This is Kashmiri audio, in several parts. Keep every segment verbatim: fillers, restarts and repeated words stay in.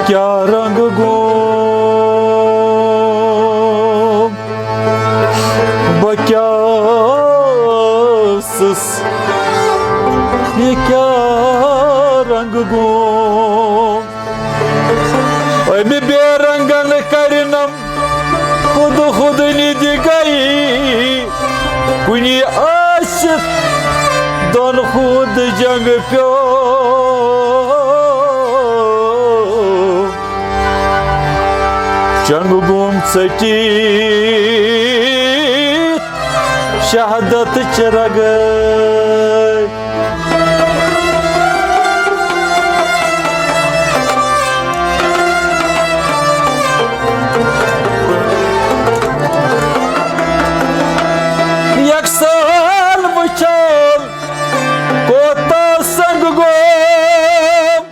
کیٛاہ رنٛگ گوم، بہٕ کیٛاہ ٲسٕس، یہِ کیٛاہ رنٛگ گوم؟ أمہِ بے رنٛگن کرنم خود خود نِدِ گئی، کُنہِ ٲسِتھ دۄن خود جنگ پیو۔ چنگ گوم ژٔٹِتھ شہادت چہِ رگے۔ یکسان وٕچھان کوتاہ سنگ گوم،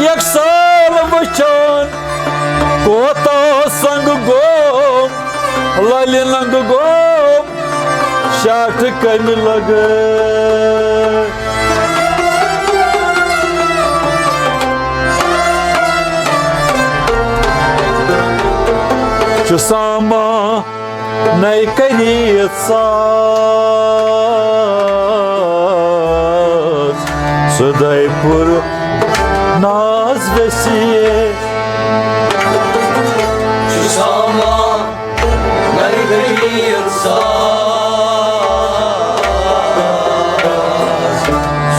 یکسان وٕچھان کوتاہ سنگ گوم، للہِ لنگ گوم، شاٹھ کمہِ لگے۔ چھُ سامان نَے کٔرِتھ ساز، سُدے پوٗر ناز ویسیے۔ چھُ سامان نَے کٔرِتھ ساز،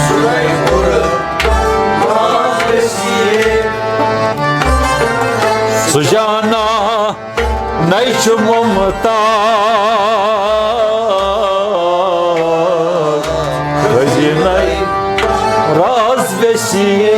سُدے پوٗر ناز ویسیے۔ سُجانا نَے چھُ ممتاز، خزینَے راز ویسیے۔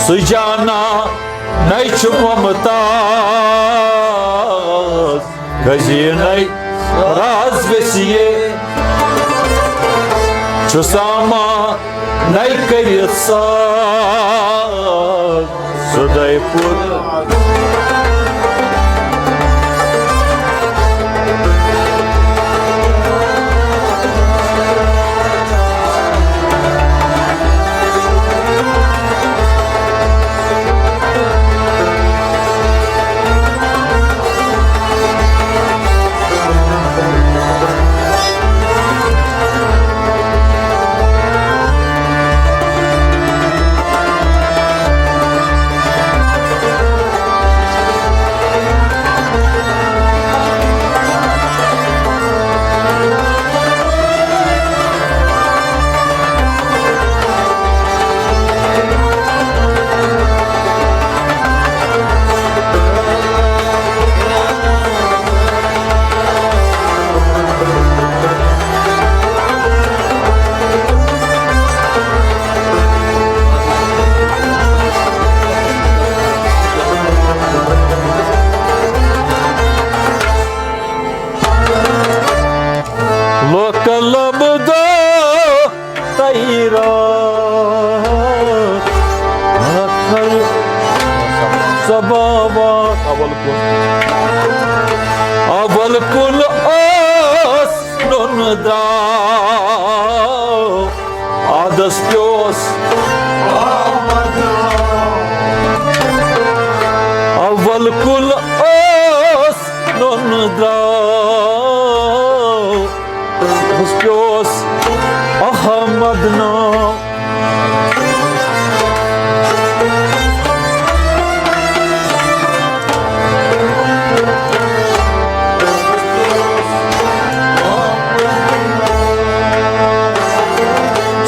سُجانا نَے چھُ ممتاز، خزینَے راز ویسیے۔ چھُ سامان نَے کٔرِتھ ساز، سُدے پوٗر۔ لوکل لبدو تیرا نقل سباوات۔ اول کن، اول کن اوس نُن درٛاو عادس پیوس۔ اول کُل اوس نُن درٛاو، ہُس پیوس احمد ناو۔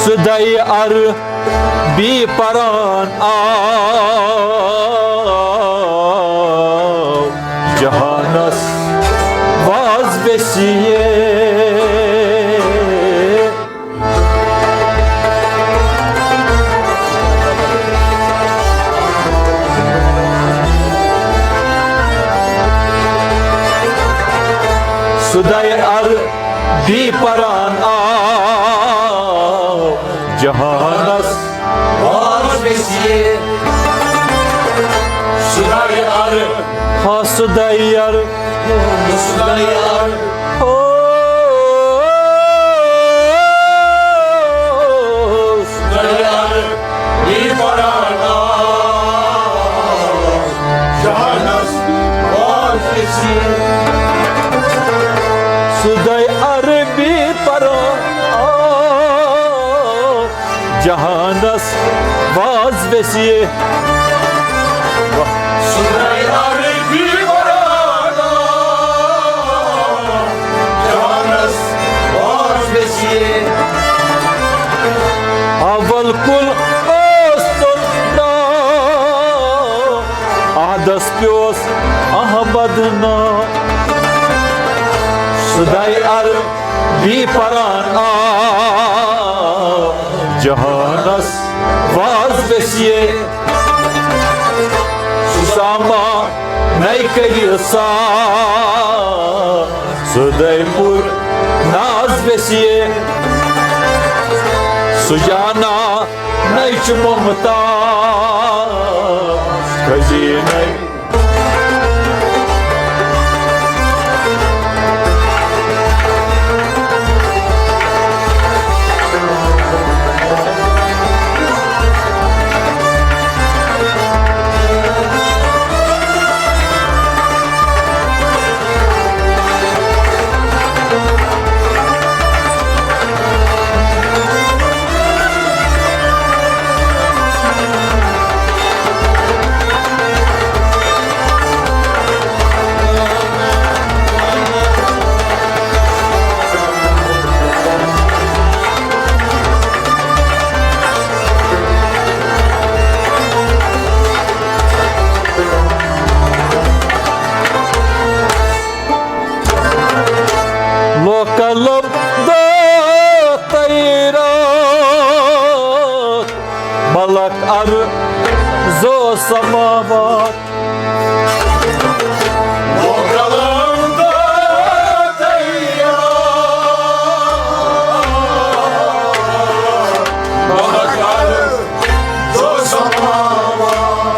سُہ دَیہِ عربی پران آو جہانس واز ویسیے۔ سُدے عربی پران آو جہانس واز ویسیے۔ ہا سُدایار، سُدایار۔ او، سُدایار، بی پران آ، جہانس واز ویسی۔ سُدایار، بی پران آ، جہانس واز ویسی۔ سُدایار، بی پران آ، جہانس واز ویسی۔ اول کُل اوس تُل ناو، عہدس پیوس احمد ناو۔ سُدایار، بی پران آ، جہانس واز ویسی۔ سُساما نَے کٔرِتھ سا، سُدایپور ناز ویسی۔ سُجانا نَے چھُ ممتا، خزینَے۔ لوکلم دہ تیرہ، ملک ارض و سماوات۔ لوکلم دہ تیرہ، ملک ارض و سماوات۔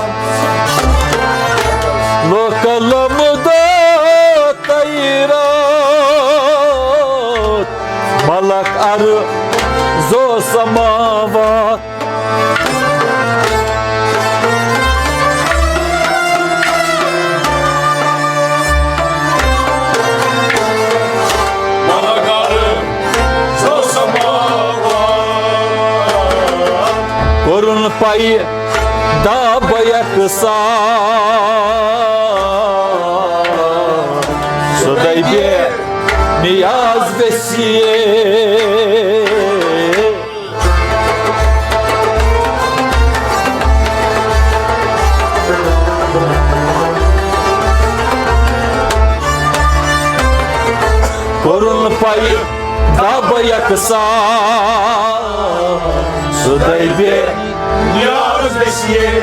لوکلم دہ تیرہ، ملک ارض و سماوات۔ کوٚرُن پیدا بیک سا، سُدایہِ بے نیاز ویسیے۔ کوٚرُن پیدا بیک سا، سُدایہِ بے نیاز ویسیے۔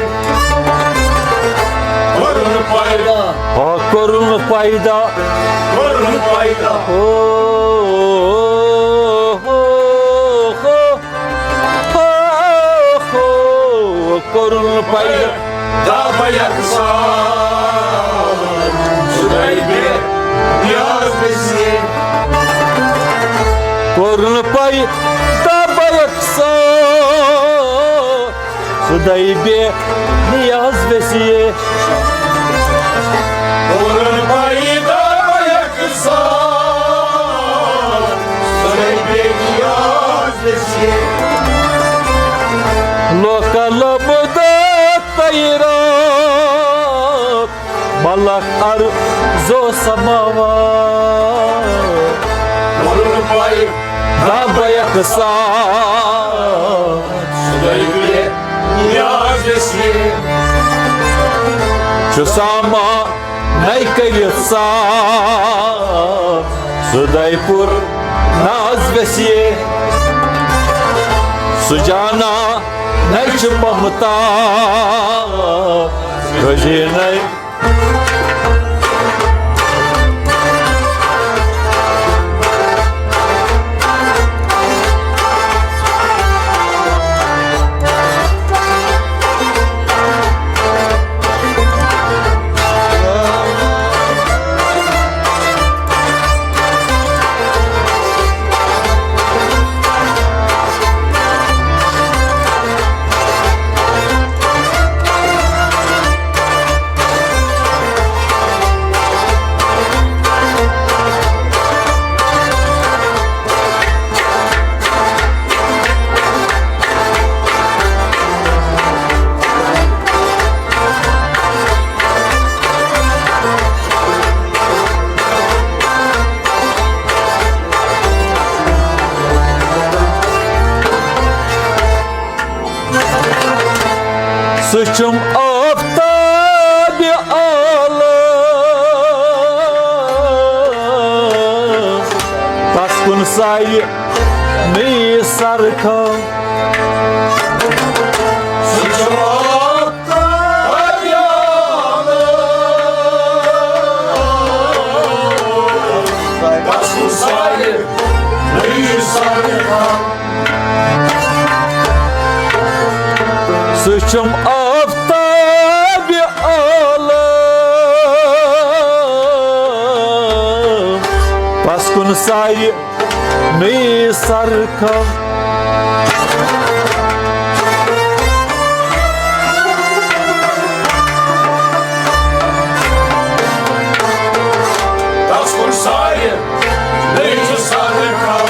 کوٚرُن پیدا۔ آ، کوٚرُن پیدا۔ کوٚرُن پیدا۔ او، ہو، ہو۔ کوٚرُن پیدا۔ دابا یکسان، سُدایہِ بے نیاز ویسیے۔ کوٚرُن پیدا بیک سا، سُدایہِ بے نیاز ویسیے۔ کوٚرُن پیدا بیک سا، سُدایہِ بے نیاز ویسیے۔ لوکلم دہ تیرہ، ملک ارض و سماوات۔ کوٚرُن پیدا بیک سا، سُدایہِ بے نیاز ویسیے۔ چھُ ساما نَے کٔرِتھ سا، سُدایہِ پور ناز ویسیے۔ سُجانا نَے چھِ ممتا، خزینَے۔ سُہ چھُم آفتابِ عالم، تس کُن سارِ نٔے سرکھم۔ سُہ چھُم آفتابِ عالم، تس کُن سارِ نٔے سرکھم۔ سُہ چھُم آفتابِ عالم، پس کُن سارِ نٔے سرکھم۔ تس کُن سارِ نٔے سرکھم۔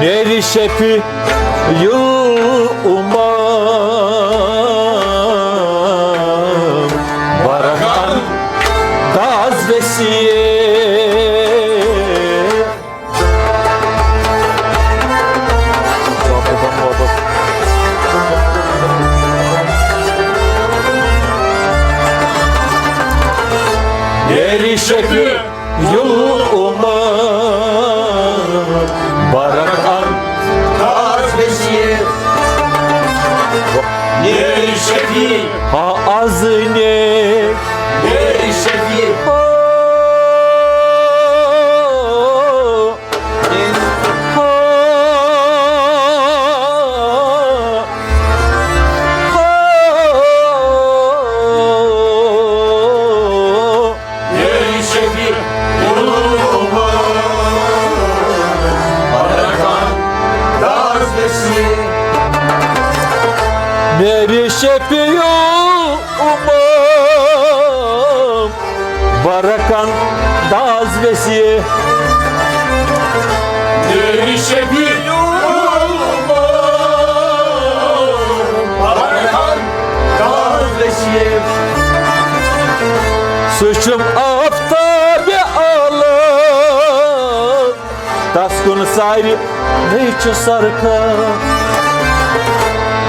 میرِ شفیع الامم، برکت داز وسیع۔ میرِ شفیع الامم، برکت داز وسیع۔ میرِ شفیع۔ ہا از نے۔ میرِ شفیع۔ میرِ شفیع الامم، برکت داز وسیع۔ میرِ شفیع الامم، برکت داز وسیع۔ میرِ شفیع الامم، برکت داز وسیع۔ سُہ چھُم آفتابِ عالم، تس کُن سارِ نٔے چھُ سرکھم۔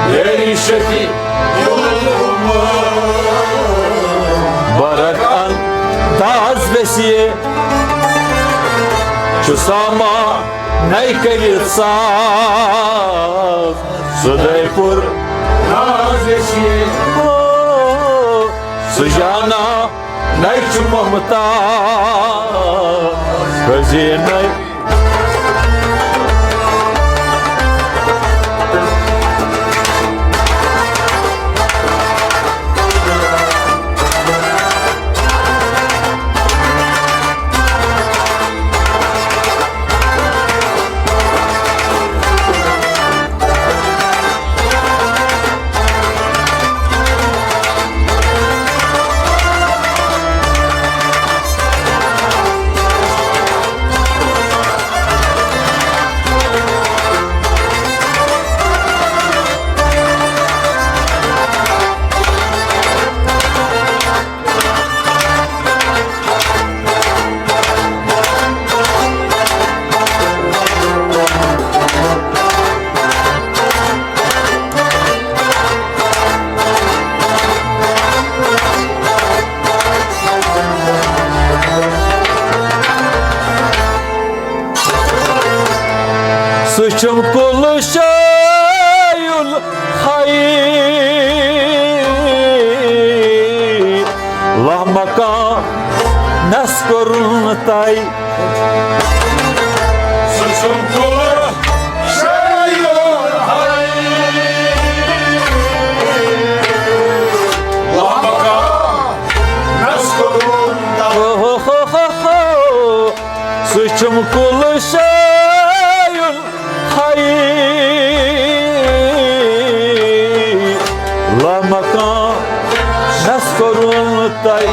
میرِ شفیع الامم، برکت داز وسیع۔ چھُ سامان نَے کٔرِتھ صاف، سُدے پوٗر ناز وسیع۔ او، سُجانا نَے چھُ ممتاز، خزینَے۔ سُہ چھُم کُل شاے الحی، لامکانس کوٚرُن طے۔ سُہ چھُم کُل شاے الحی، لامکانس کوٚرُن طے۔ ہو ہو ہو ہو ہو۔ سُہ چھُم کُل شاے الحی، لامکانس کوٚرُن طے۔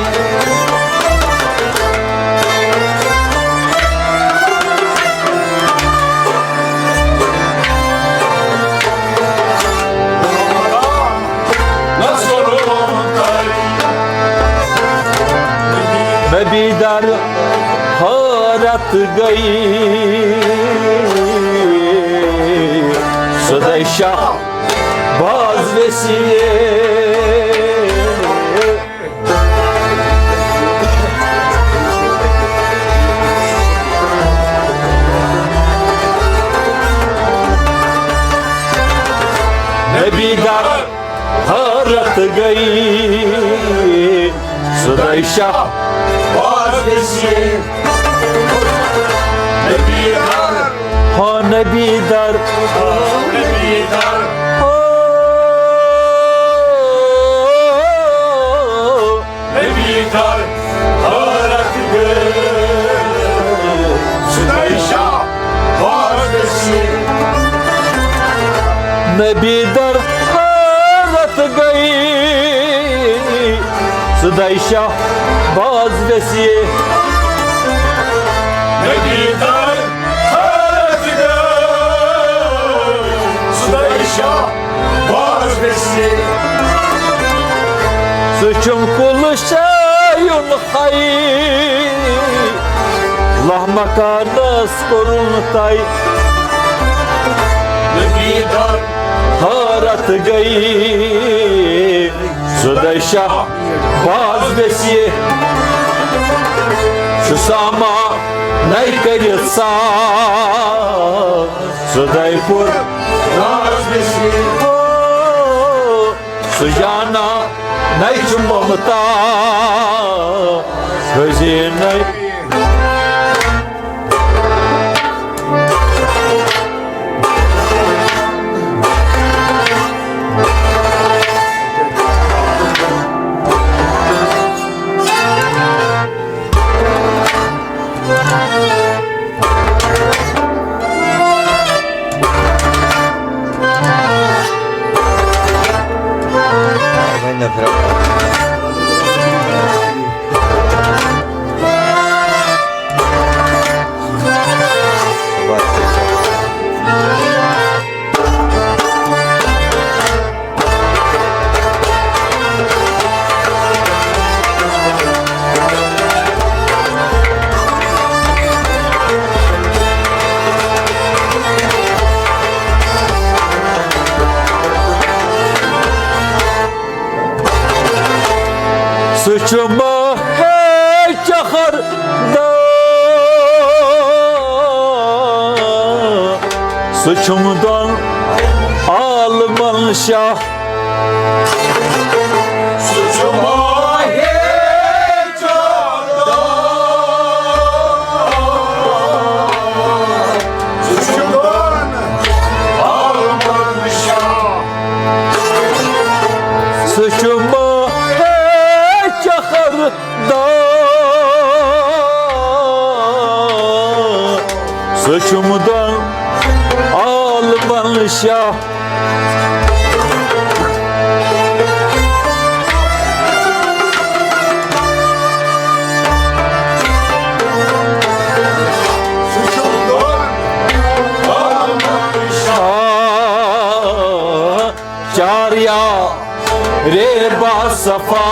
نبی در حٲرت گٔے، سُدے شاہ باز ویسیے۔ نبی در حٲرت گٔے، سُدے شاہ باز ویسیے۔ نبی در، ہاں نبی در، ہاں نبی در، ہاں نبی در حٲرت گٔے، سُدے شاہ باز ویسیے۔ نبی در حٲرت گٔے، سُدے شاہ باز ویسیے۔ نبی در حٲرت گٔے، سُدے شاہ باز ویسیے۔ سُہ چھُم کُل شایُن حی، لہ مکانس کوٚرُن طے۔ نبی در حٲرت گٔے، سُدے شاہ باز ویسیے۔ سُہ سامان نَے کٔرِتھ ساز، سُدے پوٚر راز ویسیے۔ سُہ جانا نَے چھُ ممتا حزیٖنَے۔ سُہ چھُ ماہِ چہر داہ، سُہ چھُم دۄن عالمن شاہ۔ سُہ چھُ ماہِ چہر داہ، سُہ چھُ دۄن عالمن شاہ۔ سُہ چھُ ماہِ چہر داہ، سُہ چھُم دۄن عالمن شاہ۔ سُہ چھُم دۄن عالمن شاہ۔ چاریا رے با صفا،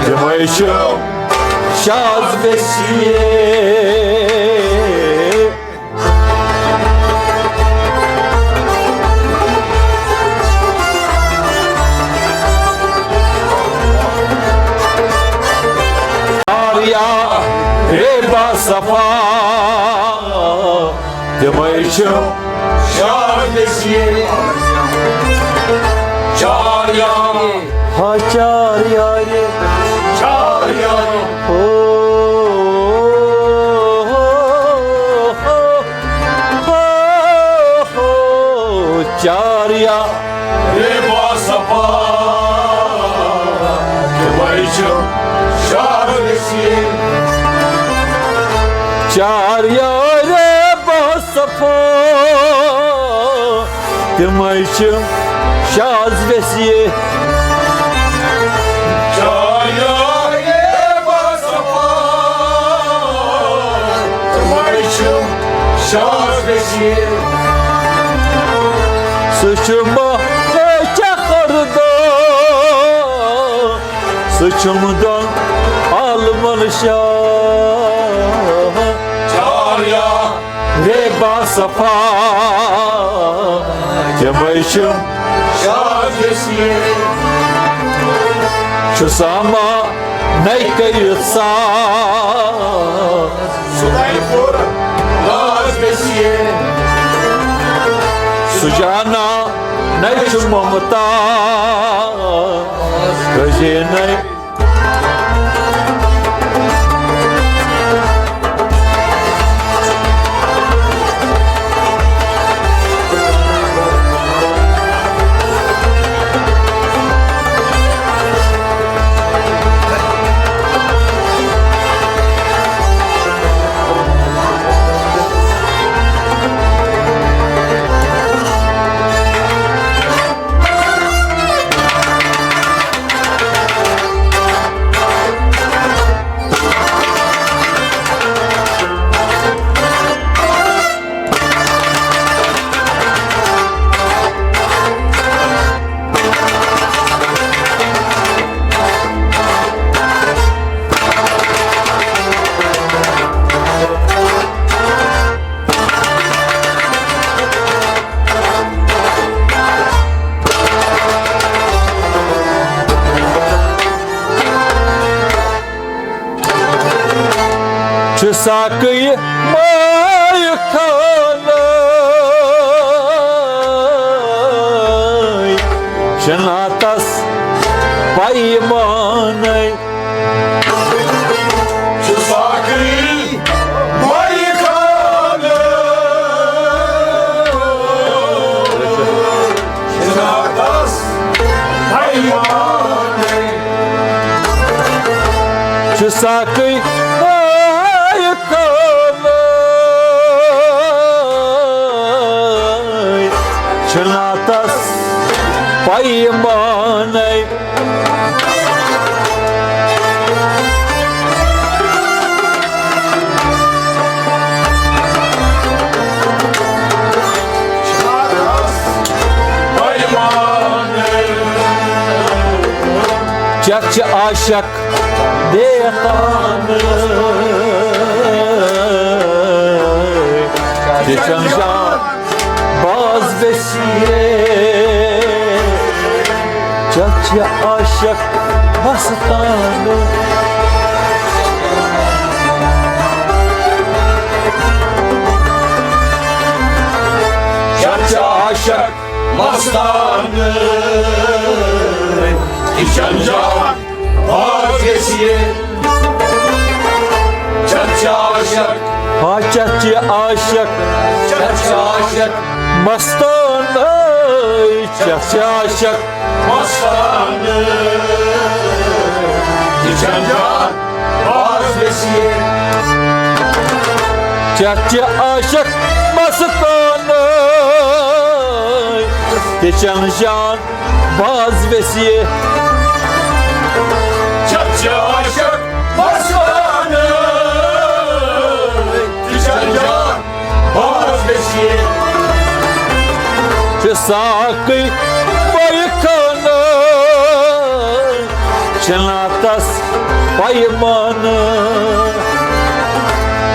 تِمے چھِ شاز ویسیے۔ چاریا رے با صفا، تِمے چھِ شاہ ویسیے۔ چار یار، ہا چار یار، چار یار۔ ہو، ہو، ہو، ہو، چار یار۔ رے با صفا، تِمے چھِ شاہ ویسیے۔ چار یار رے با صفا، تِمے چھِ شاز ویسیے۔ چار یار رے با صفا، تِمے چھِ شاز ویسیے۔ سُہ چھُ ماہِ چہر داہ، سُہ چھُم دۄن عالمن شاہ۔ چار یار رے با صفا، تِمے چھِ شاہ گٔژھِتھ، چھُ ساما نَے کٔرِتھ ساز۔ سُہ دَے پوٗرٕ ناز گٔژھِتھ۔ سُجانا نَے چھُ ممتاز، کٔزی نَے۔ چھُ ساقٕے مٲیہِ خانَے، چھُنہ تَس پیمانَے۔ چھُ ساقٕے مٲیہِ خانَے، چھُنہ تَس پیمانَے۔ چھُ ساقٕے مٲیہِ خانَے، چھُنہ تَس پیمانَے۔ چتھ چھِ عاشق دیتان، تہِ چھَنہٕ جان باز ویسیے۔ چتھ چھِ عاشق مستان، چتھ چھِ عاشق مستان، تہِ چھَنہٕ جان باز ویسیے۔ چتھ چھِ عاشق، ہا چتھ چھِ عاشق، چتھ چھِ عاشق مستانَے، چتھ چھِ عاشق مستانَے، تہِ چھَنہٕ جان باز ویسیے۔ چتھ چھِ عاشق مستانَے، تہِ چھَنہٕ جان باز ویسیے۔ چتھ چھِ عاشق مستانَے، تہِ چھَنہٕ جان باز ویسیے۔ چھِ ساقٕے مٲیہِ خانَے، چھُنہ تَس پیمانَے۔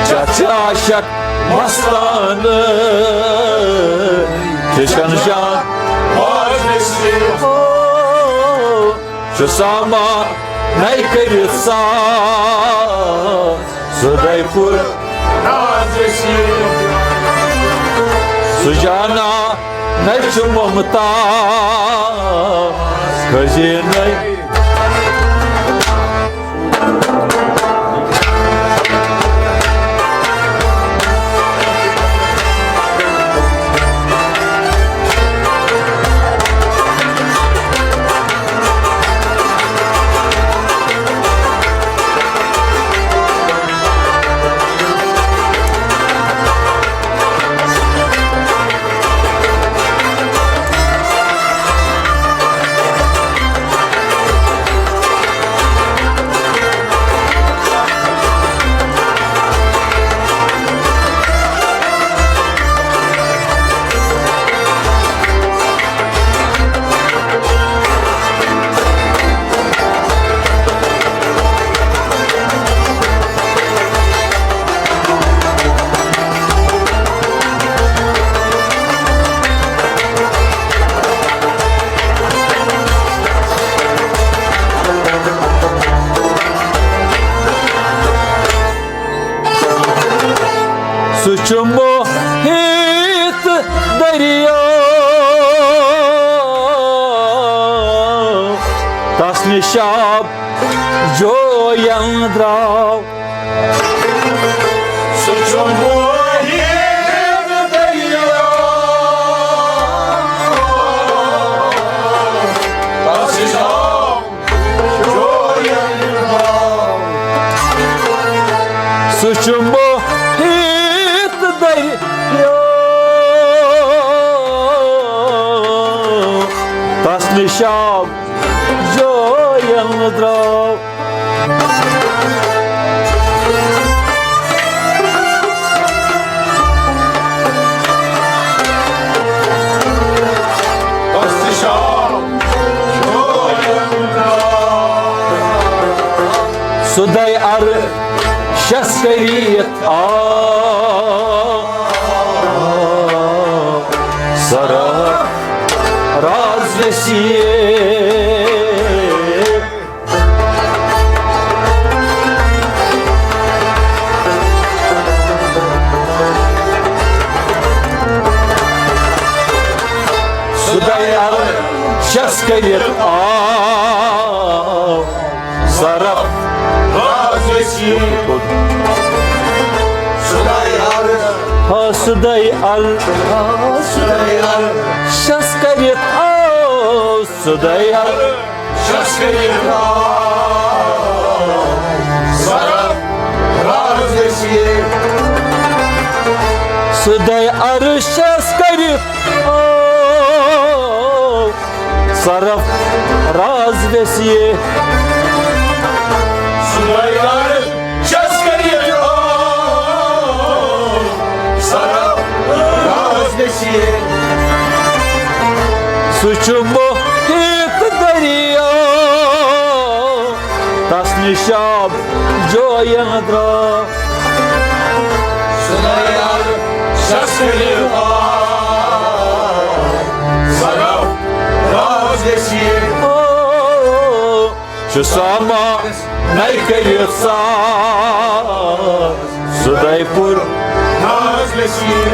چتھ چھِ عاشق مستانَے، تہِ چھَنہٕ جان باز ویسیے۔ چھُ ساما نَے کٔرِتھ ساز، سُدے پوٗرٕ ناز ویسیے۔ سُجانا نَے چھُ ممتاز، کٔزی نَے۔ سُہ چھُ محیط دٔریاو، تس نِش آب جوین درٛاو۔ سُہ چھُ محیط دٔریاو، تس نِش آب سُہ چھُ محیط دٔریاو، تس نِش آب جوین درٛاو۔ سُدے عرشس کٔرِتھ آ، سرا راز وسیع۔ سُدے عرشس کٔرِتھ آو سرف راز وسیع۔ سُدے عرش، ہا سُدے عرش، سُدے عرشس کٔرِتھ آو سُدے عرش۔ شخص کٔرِتھ آو سرف راز وسیع۔ سُدے عرشس کٔرِتھ آو سرف راز وسیع۔ سُدے عرشس کٔرِتھ آو سرف راز وسیع۔ سُہ چھُ محیط دٔریاو، تس نِش آب جوین درٛاو۔ سُدے عرشس کٔرِتھ آو سرف راز وسیع۔ او، چھُ ساما نَے کٔرِتھ ساز سُدے پوٗر ناز وسیع۔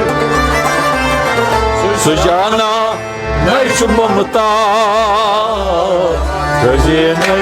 سُجانا نَے چھُ ممتاز حزیٖنَے۔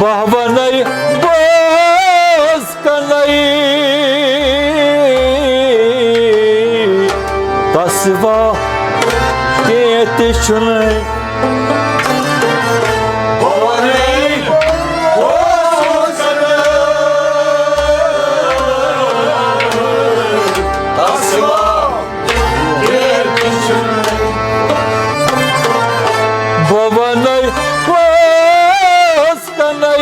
بہٕ وَنَے بوز کَنَے تَس وا کینٛہہ تہِ چھُنہٕ۔ بہٕ وَنَے بوز کَنَے تَس وا بہٕ وَنَے پوٚز کَنَے،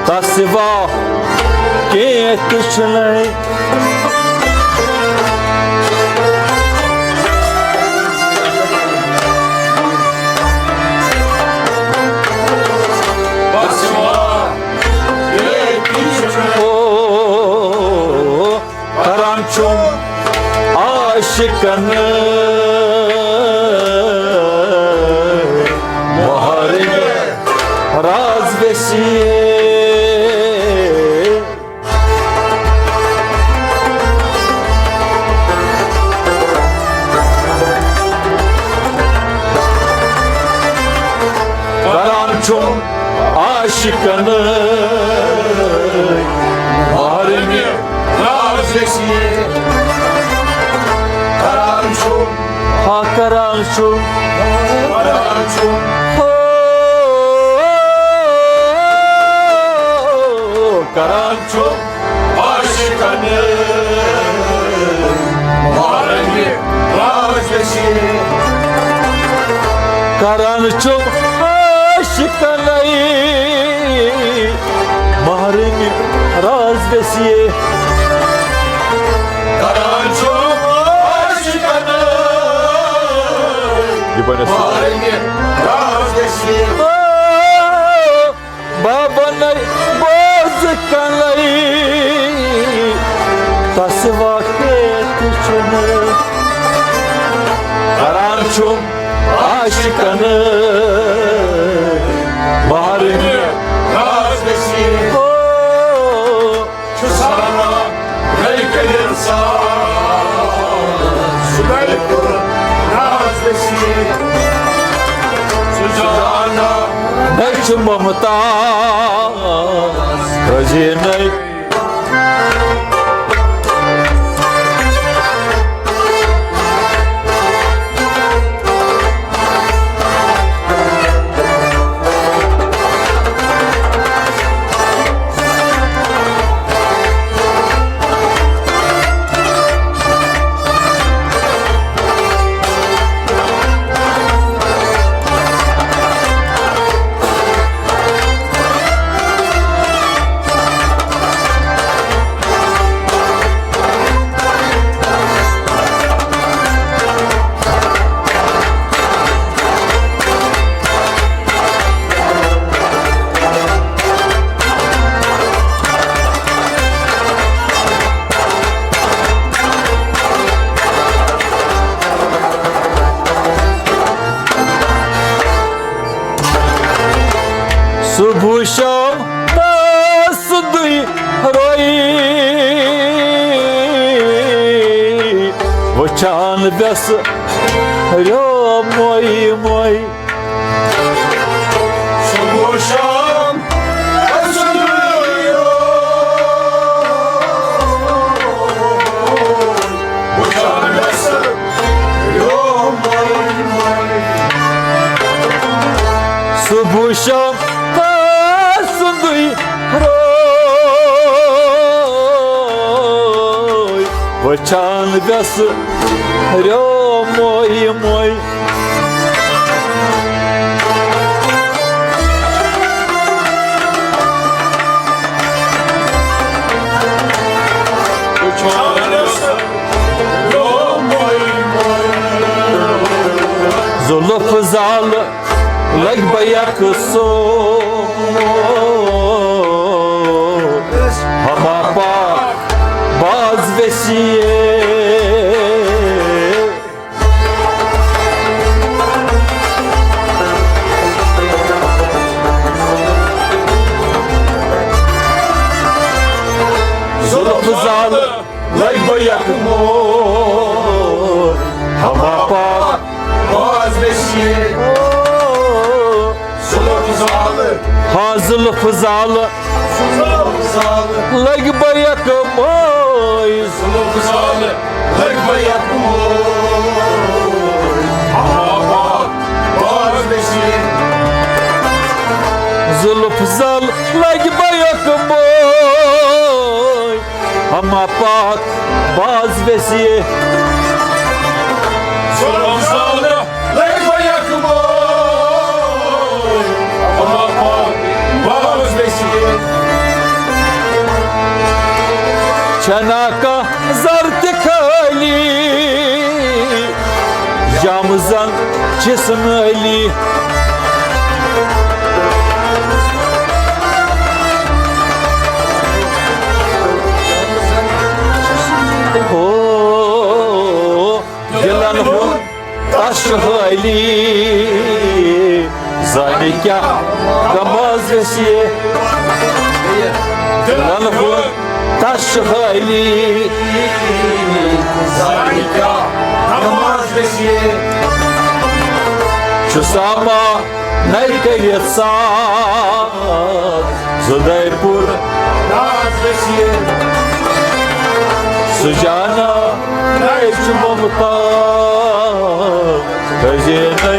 تَس وا کینٛہہ تہِ چھُنَے۔ او، کران چھُم عاشقن مہر راز وسیع۔ کران چھُم عاشقن مہر راز وسیع۔ چھُ، کران چھُ، ہو، کران چھُ عاشقن مہرنہِ راز ویسی۔ کران چھُ عاشقن مہرنہِ راز ویسی۔ کران چھُ عاشقن یہِ بنہِ اَصٕل۔ مہرنہِ راز ویسی۔ او، بابا نَے بوز کَنَے، تَس واقع تہِ چھُنہٕ۔ کران چھُم عاشقن مہرنہِ راز ویسی۔ او، چھُ سامان گرِ کٔرِتھ ساز۔ سُہ گرِ کوٚر راز ویسی۔ سُہ جانا نَے چھُ ممتاز رزیٖنَے۔ صبح شام تس دُے روی، وٕچھان وٮ۪سہٕ ہریو موے موے۔ صبح شام تس دُے روی، وٕچھان وٮ۪سہٕ ہریو موے موے۔ صبح شام تس سُنٛدُے روے، وٕچھان وٮ۪سہٕ ہریو موے موے۔ زُلُف زالہٕ لگہِ بیک سو، ہما پاک باز ویسیے۔ زُلُف زالہٕ لگہِ بیک مو، ہما پاک باز ویسیے۔ زُلُف زالہٕ۔ ہا زُلُف زالہٕ۔ زُلُف زالہٕ۔ لگہِ بیک مو۔ زُلُف زالہٕ۔ لگہِ بیک مو۔ ہما پاک باز ویسیے۔ زُلُف زالہٕ۔ لگہِ بیک مو۔ ہما پاک باز ویسیے۔ زُلُف زالہٕ لگہِ بیک مو۔ ہما پاک باز ویسیے۔ چھنا کانٛہہ زر تہِ خٲلی، جام زن چھِس نٲلی۔ او، دِلن ہُنٛد تش چھُ حٲلی، زانہِ کیٛاہ غم حظ ویسیے۔ دِلن ہُنٛد تش چھُ حٲلی، زانہِ کیٛاہ غم حظ ویسیے۔ چھُ ساما نَے کٔرِتھ ساز زُدے پوٗر راز ویسیے۔ سُہ جانا نَے چھُ ممتاز حزینَے۔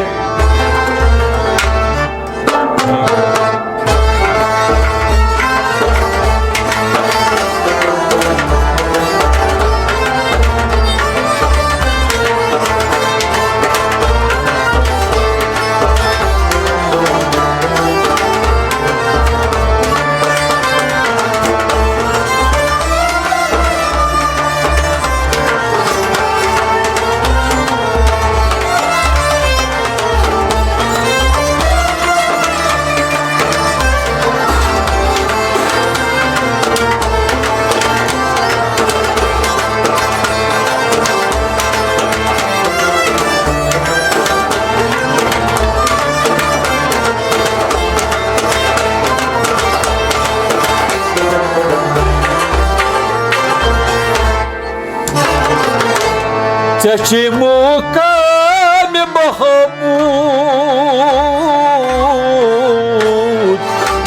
ژےٚ چھُے مُقامِ محمود،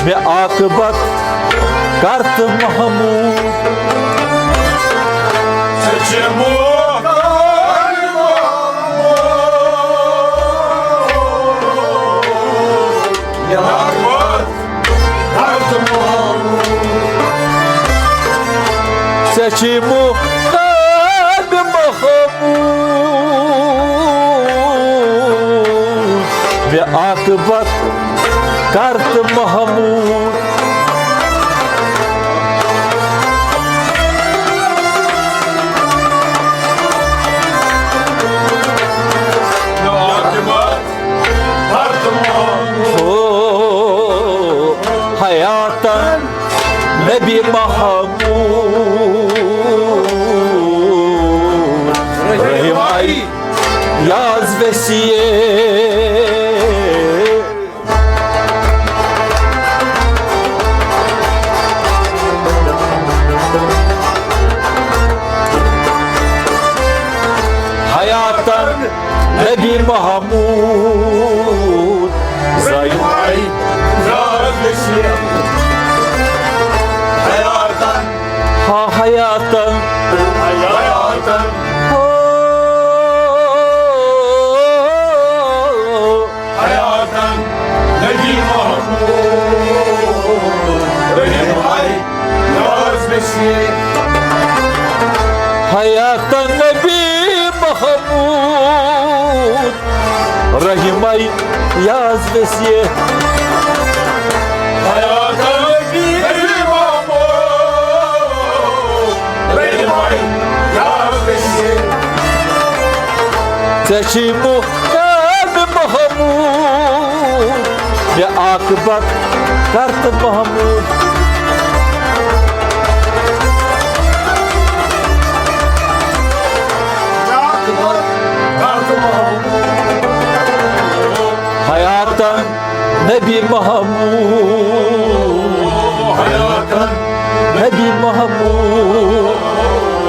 مےٚ عاقبت کر تہٕ محمود۔ ژےٚ چھُے مُقامِ محمود، مےٚ عاقبت ژےٚ چھُے مُقامِ محمود، مےٚ عاقبت کر تہٕ محمود۔ او حیاتن نبی محمود، رحم ای یاز ویسیے۔ حیاتن نبی محمود، زایو آئی یاد نصیب۔ حیاتن، ہا حیاتن، حیاتن، ہو حیاتن نبی محمود، رحم آئی یاد نصیب۔ حیاتن نبی محمود، رحم ای یاز ویسیے۔ حیاتن نبی محمود، رحم ای یاز ویسیے۔ ژےٚ چھُے مُقامِ محمود، مےٚ عاقبت کر تہٕ محمود۔ حیاتن نبی محمود، حیاتن نبی محمود،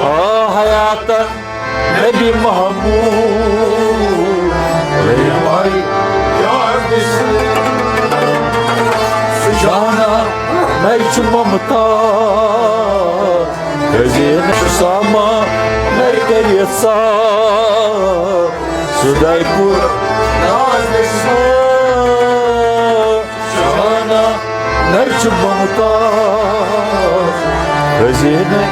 آ حیاتن نبی محمود، رحم ای یاد نصیب۔ جانا مےٚ چھُ ممتا، حزینَے ساما مےٚ کٔرِتھ سا، سُداے پور ناز نصیب۔ جانا مےٚ چھُ ممتا، حزینَے